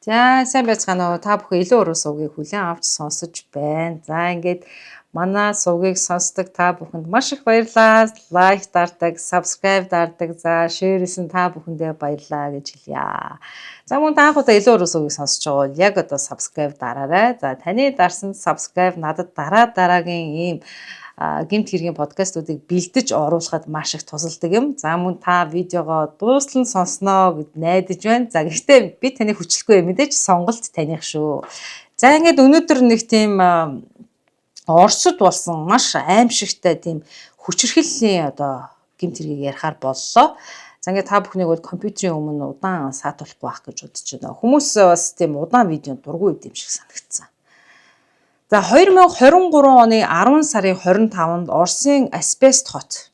За, сайн байцгаана уу? Та бүхэн илүү уруу сувгийг хүлээн авч сонсож байна. За, ингээд манай сувгийг сонсдог та бүхэнд маш их баярлалаа. Лайк дардаг, subscribe дардаг, за share хийсэн та бүхэндээ баярлалаа гэж хэлье. За, мөн та анх удаа илүү уруу сувгийг сонсож байгаа бол яг одоо subscribe дараарай. За, таны дарсан subscribe надад дараа дараагийн ийм гэмт хэргийн подкастуудыг бэлдэж оруулахад маш их тусалдаг юм. За, мөн та видеогоо дуустал нь сонсноо гэд найдаж байна. За, гэхдээ би таны хүчлэхгүй, мэдээж сонголт таных шүү. За, ингээд өнөөдөр нэг тийм Оросд болсон маш аимшигтай тийм хүчирхийллийн одоо гэмт хэргийг ярихаар боллоо. За, ингээд та бүхнийг бол компьютерийн өмнө удаан саатуулахгүй байх гэж бодож байна. Хүмүүс бас тийм удаан видеонд дургүй юм шиг санагдсан. За, 2023 оны 10 сарын 25-нд Оросын Асбест хот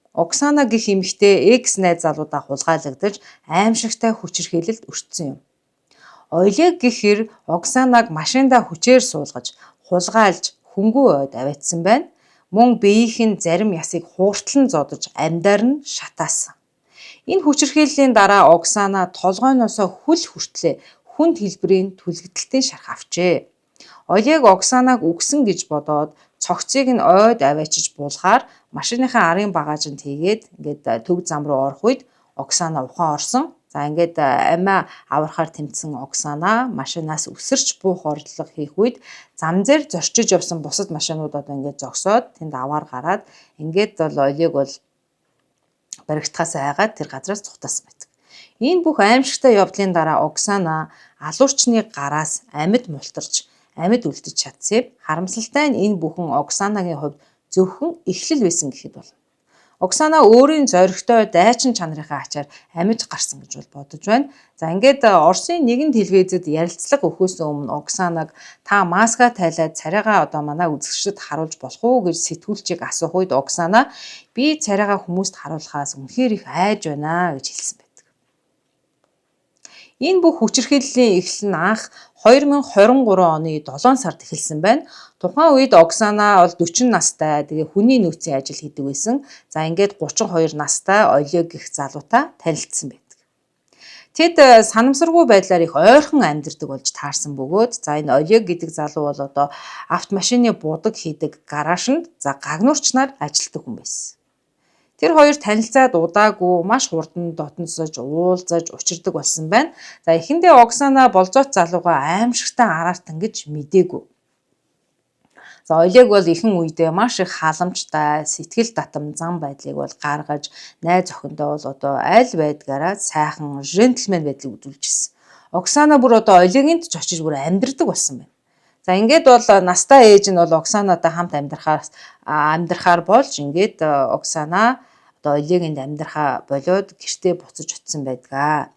Оксана гэх эмэгтэй экс найз залуудаа хулгайлагдаж аимшигтай хүчирхийлэлд өртсөн юм. Олег гэх хэр Оксанаг машиндаа хүчээр суулгаж, хулгайлж хөнгөн ойд аваачсан байна. Мөн биеийнх нь зарим ясыг хууртлан зодож, амьдаар нь шатаасан. Энэ хүчирхийллийн дараа Оксана толгойноосоо хөл хүртлээ хүнд хэлбэрийн түлэгдэлтийн шарх авчээ. Олег Оксанаг үхсэн гэж бодоод цогцыг нь ойд аваачиж буулгаар машиныхаа арын багаажинд хийгээд ингээд төв зам руу орох үед Оксана ухаан орсон. За, ингээд амиа аврахаар тэмцсэн Оксана машинаас өсөрч буух оролдлого хийх үед зам дээр зорчиж явсан бусад машинууд одоо ингээд зогсоод тэнд аваар гараад ингээд бол Олег бол баригдахаас айгаад тэр газраас зугатаасан байдаг. Энэ бүх аимшигтай явдлын дараа Оксана алуурчны гараас амьд мултарч, амьд үлдэж чадсан юм. Харамсалтай нь энэ бүхэн Оксанагийн хувьд зөвхөн эхлэл байсан гэхэд болно. Оксана өөрийн зоригтой дайчин чанарынхаа ачаар амьд гарсан гэж бол бодож байна. За, ингээд Оросын нэгэн телевизэд ярилцлага өгөхөөс өмнө Оксанаг та маска тайлаад царайгаа одоо манай үзэгчдэд харуулж болох уу гэж сэтгүүлчийг асуух үед Оксана би царайгаа хүмүүст харуулахаас үнэхээр их айж байна гэж хэлсэн байдаг. Энэ бүх хүчирхийллийн эхлэл нь анх 2023 оны 7 сард эхэлсэн байна. Тухайн үед Оксана бол 40 настай, тэгээ хүний нөөцийн ажил хийдэг байсан. За, ингээд 32 настай Олег гэх залуутай танилцсан байдаг. Тэд санамсаргүй байдлаар их ойрхон амьдардаг болж таарсан бөгөөд, за, энэ Олег гэдэг залуу бол одоо автомашины будаг хийдэг гаражинд, за, гагнуурчнаар ажилладаг хүн байсан. Тэр хоёр танилцаад удаагүй маш хурдан дотносож, уулзаж, учирдаг болсон байна. За, эхэндээ Оксана болзооч залуугаа аимшигтай араартан гэж мдээгүй. За, Олег бол ихэнх үедээ маш их халамжтай, сэтгэл татам зан байдлыг бол гаргаж, найз охиндоо бол одоо аль байдгаараа сайхан gentleman байдлыг үзүүлж ирсэн. Оксана бүр одоо Олегийн ч очиж бүр амьдардаг болсон байна. За, ингээд бол настай ээж нь бол Оксанатай хамт амьдрахаар болж, ингээд Оксана одоо Олегийн амьдрахаа болиод гэртээ буцаж очсон байдаг.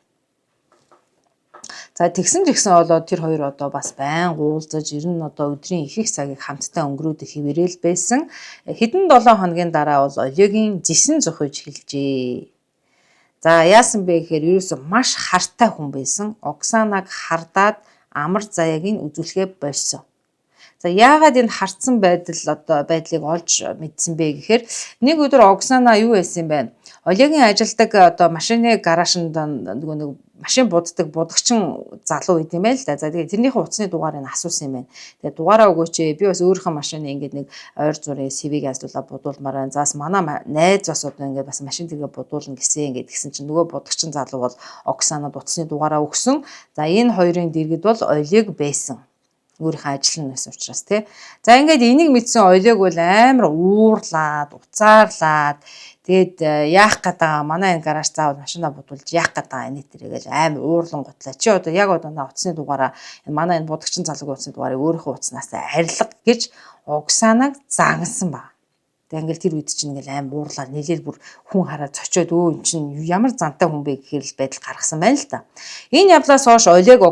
За, тэгсэн ч гэсэн болоо тэр хоёр одоо бас байн уулзаж, ер нь одоо өдрийн их их цагийг хамтдаа өнгөрөөдөг хэвээрэл байсан. Хэдэн 7 хоногийн дараа бол Олегийн зэсэн зухуйж эхэлжээ. За, яасан бэ гэхээр ерөөсөө маш хартай хүн байсан. Оксанаг хардаад амар заяаг нь үзүүлэхээ больсон. За, яагаад энэ хардсан байдал одоо байдлыг олж мэдсэн бэ гэхээр нэг өдөр Оксана юу байсан юм бэ? Олегийн ажилдаг одоо машины гаражинд нөгөө нэг машин буддаг будагчин залуу байд юм байл л да. За, тэгээ тэрнийхээ утасны дугаарыг асуусан юм байна. Тэгээ дугаараа өгөөч ээ. Би бас өөрийнхөө машины ингээд нэг ойр зургийн сэвийг янзлуулаад будуулмаар байна. За, бас манай найз бас одоо ингээд бас машин тэргээ будуулна гэсэн ингээд гисэн чинь нөгөө будагчин залуу бол Оксанад утасны дугаараа өгсөн. За, энэ хоёрын дэргэд бол Олег байсан, өөрийнхөө ажил нь байсан учраас, тий. За, ингээд энийг мэдсэн Олег бол амар уурлаад, уцаарлаад, тэгээд яах гээд байгаа, манай энэ гараж заавал машина будуулж яах гээд байгаа энэ тэрэ гэж амар уурлан гутлаа. Чи одоо яг одоо на утасны дугаараа, манай энэ будагчин залуугийн утасны дугаарыг өөрийнхөө утаснаас арилга гэж Оксанаг загнасан ба. Тэгээ ингээл тэр үед чинь ингээл аим уурлаад нилээл бүр хүн хараад цочоод, өө, эн чинь ямар зантай хүн бэ гэхээр л байдал гаргасан байна л да. Энэ явдлаас хойш Олег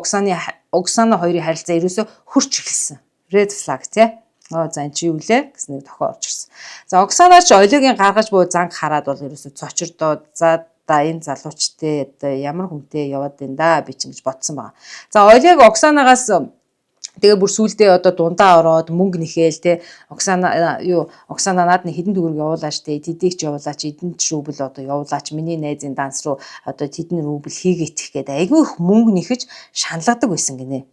Оксана хоёрын харилцаа ерөөсөө хөрч эхэлсэн. Red flag, тий. Оо, за, эн чи юу лээ гэсэн нэг тохио орж ирсэн. За, Оксана ч Олегийн гаргаж буй занг хараад бол ерөөсөө цочирдоод, за да, энэ залуучтэй одоо ямар хүнтэй яваад байна да би чинь гэж бодсон байгаа. За, Олег Оксанагаас Тэгээ бүр сүулдэ одоо дундаа ороод мөнгө нэхээл те, Оксана юу, Оксана, наад нэг хэдэн төгрөг явуулаач те, тэдийг ч явуулаач, эдэн ч рубль одоо явуулаач, миний найзын данс руу одоо тэдэн рубль хийгээчих гээд айгүй их мөнгө нэхэж шаналгадаг байсан гинэ.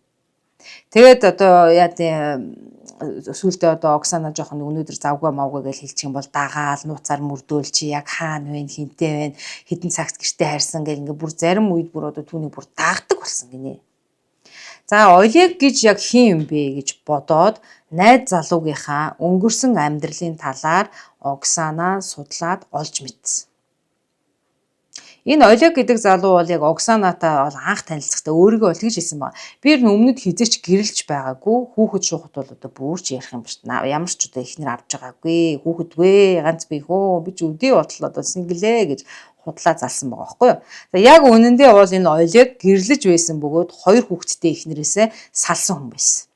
Тэгээд одоо яа тийм, сүүлдээ одоо Оксана жоохон өнөөдөр завгүй мавгүй гэж хэлчих юм бол дагаал нууцаар мөрдөөл, чи яг хаана вэ, хинтээ вэ, хэдэн цагт гэртээ харьсан гэл ингээ бүр зарим үед бүр одоо түүнийг бүр дагдаг болсон гинэ. За, Олег гэж яг хэн юм бэ гэж бодоод найз залуугийнхаа өнгөрсөн амьдралын талаар Оксана судлаад олж мэдсэн. Энэ Олег гэдэг залуу бол яг Оксанатай бол анх танилцахдаа өөрийгөө бол тэгж хэлсэн байна. Би ер нь өмнөд хэзээ ч гэрлэж байгаагүй. Хүүхэд шуухад бол одоо бүрч ярих юм биш. Ямар ч одоо эхнэр авч байгаагүй. Хүүхэдгүй, ганц би хөө, би ч өдий болтол одоо single ээ гэж худлаа залсан байгаа байхгүй юу. За, яг үнэндээ бол энэ Олег гэрлэж байсан бөгөөд хоёр хүүхэдтэй эхнэрээсээ салсан хүн байсан.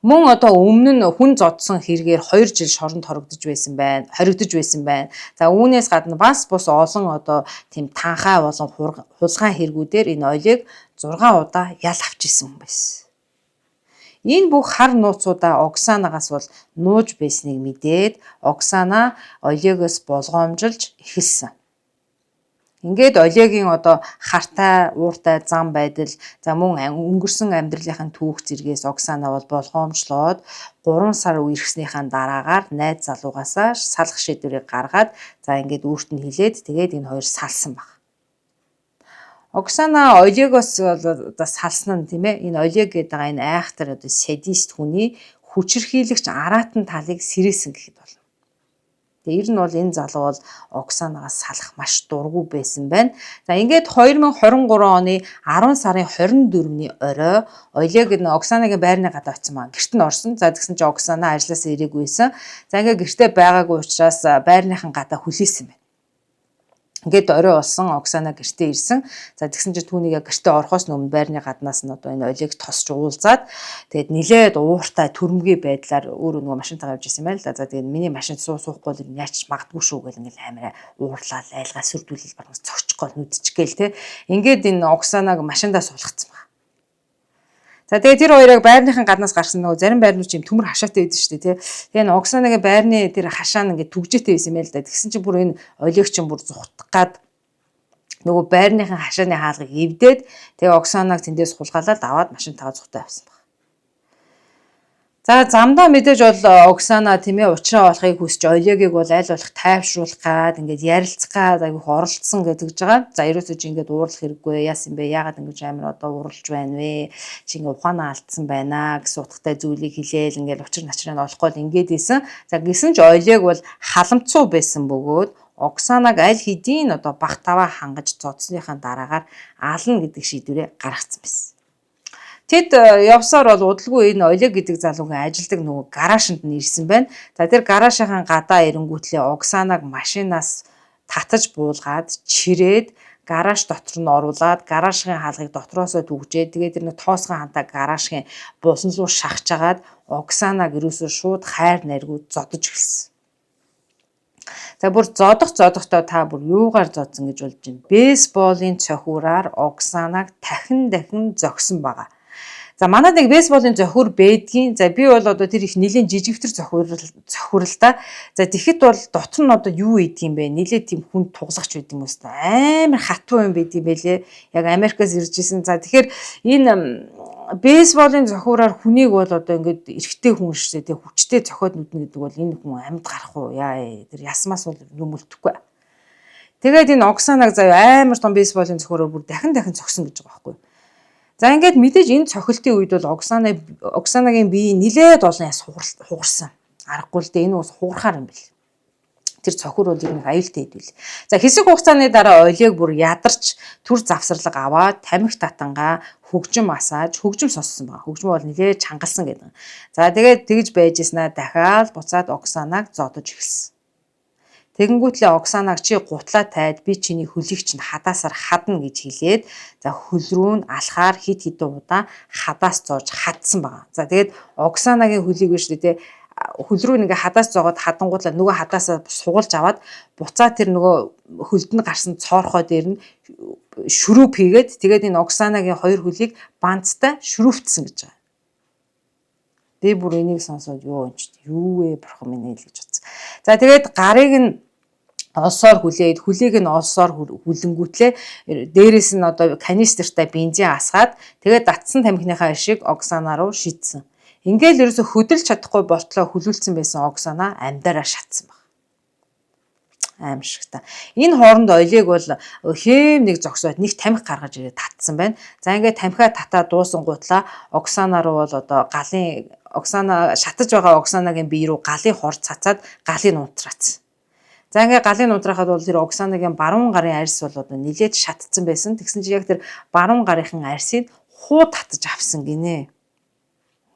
Мөн одоо өмнө нь хүн зодсон хэрэгээр 2 жил шоронд хорогдож байсан байна. Хоригдож байсан байна. За, үүнээс гадна бас бус олон одоо тийм танхай болон хулгайн хэрэгүүдээр энэ Олег 6 удаа ял авч исэн хүн байсан. Энэ бүх хар нууцудаа Оксанагаас бол нууж байсныг мэдээд Оксана Олегоос болгоомжилж эхэлсэн. Ингээд Олегийн одоо хартай, ууртай зам байдал, за мөн өнгөрсөн амьдралынхаа түүх зэргээс Оксана бол болгоомжлоод 3 сар үерхснийхаа дараагаар найз залуугаасаа салах шийдвэрийг гаргаад, за ингээд өөрт нь хэлээд, тэгээд энэ хоёр салсан баг. Оксана Олегоос бол одоо салсан нь, тийм ээ, энэ Олег гэдэг байгаа энэ айхтар одоо садист хүний хүчирхийлэгч араатан талыг сэрээсэн гэхэд болно. Тэгээ ер нь бол энэ залуу бол Оксанагаас салах маш дургүй байсан байна. За, ингээд 2023 оны 10 сарын 24-ний орой Олег нь Оксанагийн байрны гадаа очсон маань гэрт нь орсон. За, тэгсэн чинь Оксана ажилласаа ирээгүй байсан. За, ингээд гэртээ байгаагүй учраас байрныхан гадаа хүлээсэн байна. Ингээд орой болсон, Оксана гэртээ ирсэн. За, тэгсэн чинь түүнийг яг гэртээ орохоос өмнө байрны гаднаас нь одоо энэ Олег тосч уулзаад, тэгээд нилээд ууртай түрэмгий байдлаар өөрөө нөгөө машинтайгаа явж исэн юм байна л да. За, тэгээд миний машинд суухгүй бол яаж магадгүй шүү гэл ингээл амираа уурлал, айлгаа сүрдүүлэл, бараг цогчих гол нүдчих гээл те. Ингээд энэ Оксанаг машиндаа суулгацсан байна. За, тэгээ тэр хоёрыг байрныхан гаднаас гарсан, нөгөө зарим байрнууд юм төмөр хашаатай байдаг шүү дээ, тий. Тэгээ энэ Оксанагийн байрны тэр хашаа нь ингээд түгжээтэй байсан юм байл да. Тэгсэн чинь бүр энэ Олег чинь бүр зугтах гад нөгөө байрныхан хашааны хаалгыг эвдээд, тэгээ Оксанаг тэндээс хулгайлаад аваад машинтайгаа зугтаа явсан баг. За, замдаа мэдээж бол Оксана, тийм ээ, уучраа олохыг хүсч Олегийг бол аль болох тайвшруулах гад ингээд ярилцах гад айгүйх оролцсон гэдэг байгаа. За, ерөөсөө чи ингээд уурлах хэрэггүй, яасан бэ? Яагаад ингэж амар одоо уурлж байна вэ? Чи ингээд ухаанаа алдсан байна гэсэн утгатай зүйлийг хэлээл, ингээд учир начрыг олохгүй л ингээд исэн. За, гисэн ч Олег бол халамцуу байсан бөгөөд Оксанаг аль хэдийн одоо бага таваа хангаж зодсныхаа дараагаар ална гэдэг шийдвэрээ гаргацсан байсан. Тэд явсаар бол удалгүй энэ Олег гэдэг залуугийн ажилдаг нөгөө гараашнд нь ирсэн байна. За, тэр гараашийн гадаа ирэнгүүтлээ Оксанаг машинаас татаж буулгаад, чирээд, гараж дотор нь оруулаад, гараашийн хаалгыг дотроосоо түгжээд, тэгээд тэр нэг тоосгон хантаа гараашийн булан руу шахаж агаад Оксанаг ерөөсөө шууд хайр найргүй зодож эхэлсэн. За, бүр зодох зодохдоо та бүр юугаар зодсон гэж болж байна? Бейсболын цохиураар Оксанаг дахин дахин зохисон байгаа. За, манад нэг бейсболын зохиур байдгийн. За, би бол одоо тэр их нэлийн жижигвтер зохиур л да. За, тэгэхэд бол дотор нь одоо юу ийдэг юм бэ? Нилээ тийм хүн туглагч байд юм уус амар хатуу юм байд юм бэлээ. Яг Америкаас ирж исэн. За, тэгэхээр энэ бейсболын зохиураар хүнийг бол одоо ингээд эрэгтэй хүн шээ тэг хүчтэй зохиод нүднэ гэдэг бол энэ хүн амьд гарах уу? Яа, тэр ясмаас бол нүмөлдөхгүй. Тэгээд энэ Оксанаг заяа амар том бейсболын зохиураар бүр дахин дахин цогсон гэж байгаа байхгүй юу? За, ингээд мэдээж энэ цохилтын үед бол Оксанагийн бие нилээд олон яс хугарсан. Аргагүй л дээ, энэ ус хугархаар юм бэл. Тэр цохир бол ер нь аюултай хэдвэл. За, хэсэг хугацааны дараа Олег бүр ядарч түр завсарлага аваад тамхи татангаа хөгжим асааж хөгжим сонссон байгаа. Хөгжим бол нилээд чангалсан гэдэг. За, тэгээд тэгж байж ийснаа дахиад буцаад Оксанаг зодож эхэлсэн. Тэгэнгүүтлээ Оксанаг чи гутлаа тайд, би чиний хөлийг чинь хадаасаар хадна гэж хэлээд, за хөл рүү нь алхаар хит хитэн удаа хадаас зоож хадсан байгаа. За, тэгээд Оксанагийн хөлийг биш үү те, хөл рүү ингээ хадаас зоогоод хадангуудлаа нөгөө хадаасаа сугалж аваад, буцаа тэр нөгөө хөлд нь гарсан цоорхой дээр нь шүрүүп хийгээд, тэгээд энэ Оксанагийн хоёр хөлийг банцтай шүрүүфтсэн гэж байгаа. Би бүр энийг сонсоод юу юм чи юу вэ бурхан минь ээ л гэж бодсон. За тэгээд гарыг нь олсоор хүлээд, хүлээг нь олсоор хүлэнгүүтлээ дээрээс нь одоо канистертай бензин асгаад, тэгээд татсан тамхиныхаа ишиг Оксана руу шидсэн. Ингээл ерөөсө хөдөлж чадахгүй болтлоо хүлүүлсэн байсан Оксана амьдараа шатсан баг. Аимшигтай. Энэ хооронд Олег бол хэм нэг зогсоод нэг тамхи гаргаж ирээд татсан байна. За ингээд тамхиа татаа дуусангуутлаа Оксана руу бол одоо галын Оксана шатаж байгаа Оксанагийн бие рүү галын хор цацаад галыг унтраацсан. За ингээ галын унтраахад бол тэр Оксанагийн баруун гарын арьс бол одоо нилээд шатцсан байсан. Тэгсэн чинь яг тэр баруун гарынхан арьсыг хуу татаж авсан гинэ.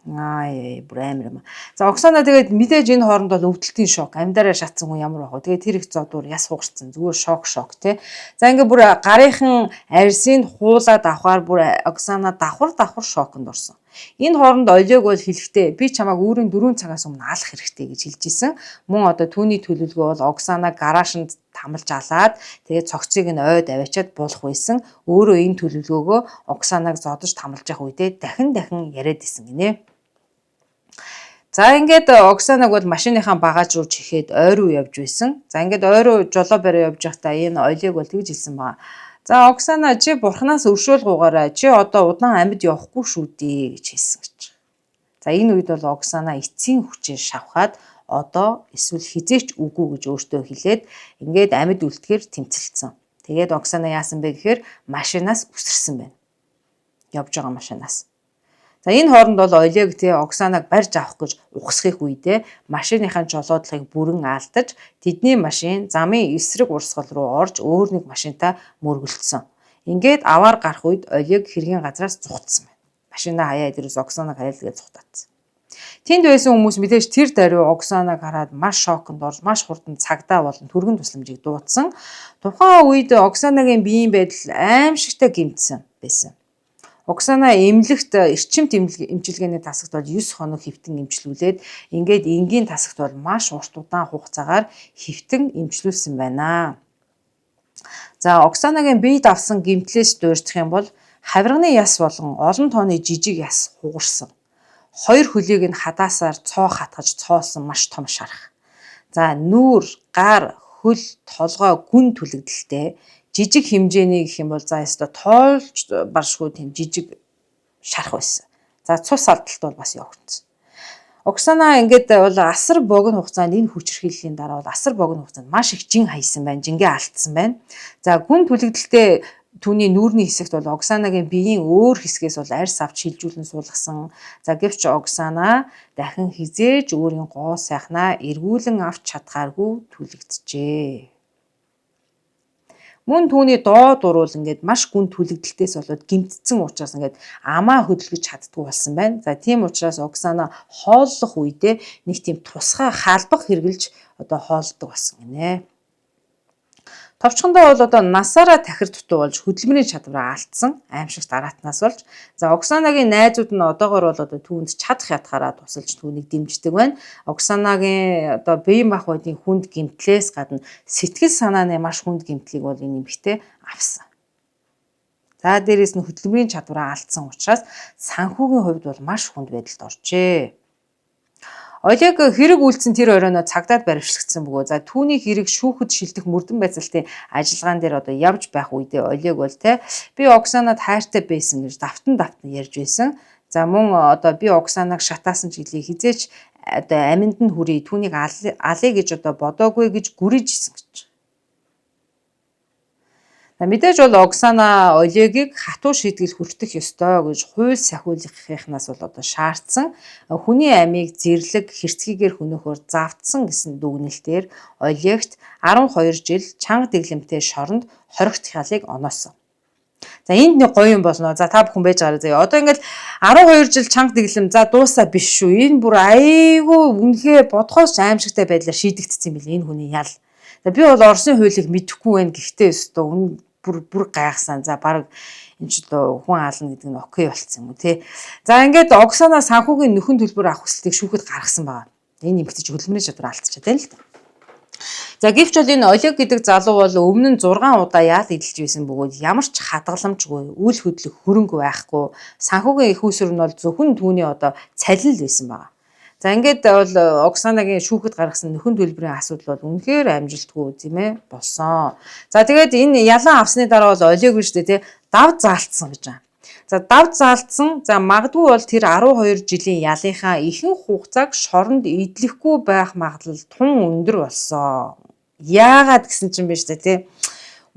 Аа бүр амар юм. За Оксана тэгээд мэдээж энэ хооронд бол өвдөлтийн шок, амьдараа шатсан хүн ямар байх вэ? Тэгээд тэр их зодуур яс хугарцсан. Зүгээр шок шок тий. За ингээ бүр гарынхан арьсыг хуулаад авахаар бүр Оксана давхар давхар шоконд орсон. Энэ хооронд Олег бол хэлэхдээ би чамайг өөрийн 4 цагаас өмнө алах хэрэгтэй гэж хэлж исэн. Мөн одоо түүний төлөвлөгөө бол Оксана гараашнд тамалж алаад, тэгээд цогцыг нь ойд аваачаад буулах байсан. Өөрөө энэ төлөвлөгөөгөө Оксанаг зодож тамалж явах үедээ дахин дахин яриад исэн гинэ. За ингээд Оксанаг бол машиныхаа багаж руу чихээд ой руу явж байсан. За ингээд ой руу жолоо бариа явж байхдаа энэ Олег бол тэгж хэлсэн байгаа. За Оксана, чи бурхнаас өршөөл гуйгаарай. Чи одоо удаан амьд явахгүй шүү дээ гэж хэлсэн гэж. За энэ үед бол Оксана эцсийн хүчээр шавхаад, одоо эсвэл хэзээ ч үгүй гэж өөртөө хэлээд, ингээд амьд үлдэхээр тэмцэлцсэн. Тэгээд Оксана яасан бэ гэхээр машинаас үсэрсэн байна. Явж байгаа машинаас. За энэ хооронд бол Олег тэ Оксанаг барьж авах гэж ухсахыг үедээ машиныхаа жолоодлогыг бүрэн алдаж, тэдний машин замын эсрэг урсгал руу орж өөр нэг машинтай мөргөлдсөн. Ингээд аваар гарах үед Олег хэргийн газраас зугтсан байна. Машинаа хаяа дээрээс Оксанаг хаяал тэгээд зугтаацсан. Тэнд байсан хүмүүс мэдээж тэр даруй Оксанаг хараад маш шоконд орж, маш хурдан цагдаа болон түргэн тусламжийг дуудсан. Тухайн үед Оксанагийн биеийн байдал аимшигтай гэмтсэн байсан. Оксана эмнэлэгт эрчимт эмчилгээний тасагт бол 9 хоног хэвтэн эмчлүүлээд, ингээд энгийн тасагт бол маш урт удаан хугацаагаар хэвтэн эмчлүүлсэн байна. За Оксанагийн биед авсан гэмтлээс дурдах юм бол хавирганы яс болон олон тооны жижиг яс хугарсан. Хоёр хөлийг нь хадаасаар цоо хатгаж цоолсон маш том шарх. За нүүр, гар, хөл, толгой гүн түлэгдэлтэй, жижиг хэмжээний гэх юм бол за ёстой тоолж баршгүй тийм жижиг шарх байсан. За цус алдалт бол бас явагдсан. Оксана ингээд бол асар богино хугацаанд энэ хүчирхийллийн дараа бол асар богино хугацаанд маш их жин хаясан байна, жингээ алдсан байна. За гүн түлэгдэлтэй түүний нүүрний хэсэгт бол Оксанагийн биеийн өөр хэсгээс бол арьс авч шилжүүлэн суулгасан. За гэвч Оксана дахин хэзээ ч өөрийн гоо сайхнаа эргүүлэн авч чадхааргүй түлэгджээ. Мөн түүний доод уруул ингээд маш гүн түлэгдэлтээс болоод гэмтсэн учраас ингээд амаа хөдөлгөж чаддгүй болсон байна. За тийм учраас Оксана хооллох үедээ нэг тийм тусгай халбаг хэрэглэж одоо хооллодог болсон гинэ. Товчхондоо бол одоо насаараа тахир дутуу болж хөдөлмөрийн чадвараа алдсан, аимшигт араатнаас болж. За Оксанагийн найзууд нь одоогор бол одоо түүнд чадах ятгаараа тусалж түүнийг дэмждэг байна. Оксанагийн одоо биеийн махбодын хүнд гэмтлээс гадна сэтгэл санааны маш хүнд гэмтлийг бол энэ эмэгтэй авсан. За дээрээс нь хөдөлмөрийн чадвараа алдсан учраас санхүүгийн хувьд бол маш хүнд байдалд оржээ. Олег хэрэг үйлдсэн тэр оройноо цагдаад баривчлагдсан бөгөө. За түүний хэрэг шүүхэд шилдэх мөрдөн байцаалтын ажиллагаан дээр одоо явж байх үедээ Олег бол те би Оксанад хайртай байсан гэж давтан давтан ярьж байсан. За мөн одоо би Оксанаг шатаасан ч гэлээ хэзээ ч одоо аминд нь хүрье, түүнийг алъя гэж одоо бодоогүй гэж гүрийж исэн гэж. Мэдээж бол Оксана Олегийг хатуу шийтгэл хүртэх ёстой гэж хууль сахиулахынхнаас бол одоо шаардсан. Хүний амийг зэрлэг хэрцгийгээр хөнөөхөөр завдсан гэсэн дүгнэлтээр Олегт 12 жил чанга дэглэмтэй шоронд хоригт хялыг оноосон. За энд нэг гоё юм болно. За та бүхэн байж гараа заяа. Одоо ингээл 12 жил чанга дэглэм за дуусаа биш шүү. Энэ бүр айгүй үнэхээр бодхоос аимшигтай байдлаар шийдэгдсэн юм билээ энэ хүний ял. За би бол Оросын хуулийг мэдэхгүй байна. Гэхдээ өстөө үнэ бүр бүр гайхсан. За баг энэ ч одоо хүн аална гэдэг нь okay болцсон юм уу те. За ингээд Оксана санхүүгийн нөхөн төлбөр авах хүсэлтийг шүүхэд гаргасан байгаа. Энэ эмэгтэй чи хөдөлмөрийн чадвар алдчихад байна л да. За, гэвч бол энэ Олег гэдэг залуу бол өмнө нь 6 удаа ял эдэлж байсан бөгөөд ямар ч хадгаламжгүй, үл хөдлөх хөрөнгө байхгүй. Санхүүгийн эх үүсвэр нь бол зөвхөн түүний одоо цалин л байсан байгаа. За, ингээд бол Оксанагийн шүүхэд гаргасан нөхөн төлбөрийн асуудал бол үнэхээр амжилтгүй, тийм ээ, болсон. За, тэгээд энэ ялан авсны дараа бол Олег биш үү, тий, дав заалтсан гэж байна. За, дав заалтсан. За, магадгүй бол тэр 12 жилийн ялынхаа ихэнх хугацааг шоронд эдлэхгүй байх магадлал тун өндөр болсон. Яагаад гэсэн чинь биш үү, тий.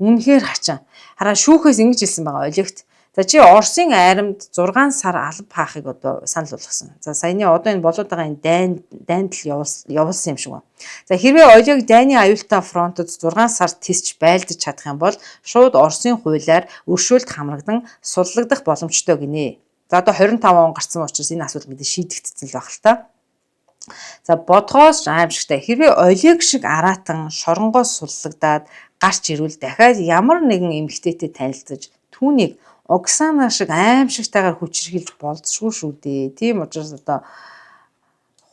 Үнэхээр хачин. Хараа, шүүхээс ингэж хэлсэн байгаа Олегт. За, чи Оросын айрамд 6 сар алба хаахыг одоо санал болгосон. За, саяны одоо энэ болоод байгаа энэ дайнд л явуулсан юм шиг байна. За, хэрвээ Олег дайны аюултай фронтод 6 сар тисч байлдаж чадах юм бол шууд Оросын хуулиар өршөөлд хамрагдан суллагдах боломжтой гинэ. За, одоо 25 он гарсан учраас энэ асуудал мэдээ шийдэгдсэн л байх л та. За, бодгоос аимшигтай, хэрвээ Олег шиг араатан шоронгоос суллагдаад гарч ирвэл дахиад ямар нэгэн эмэгтэйтэй танилцаж, түүнийг Оксана шиг аимшигтайгаар хүчирхийлж болзошгүй шүү дээ. Тийм учраас одоо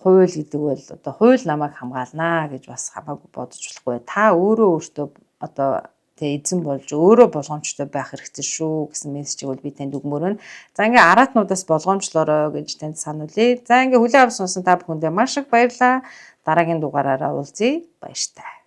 хууль гэдэг бол одоо хууль намайг хамгаалнаа гэж бас хамаагүй бодож болохгүй. Та өөрөө өөртөө одоо тэг эзэн болж, өөрөө болгоомжтой байх хэрэгтэй шүү гэсэн мессежийг бол би танд өгмөр байна. За, ингээ араатнуудаас болгоомжлоорой гэж танд сануулъя. За, ингээ хүлээн авсан та бүхэндээ маш их баярлалаа. Дараагийн дугаараараа уулзъя. Баяртай.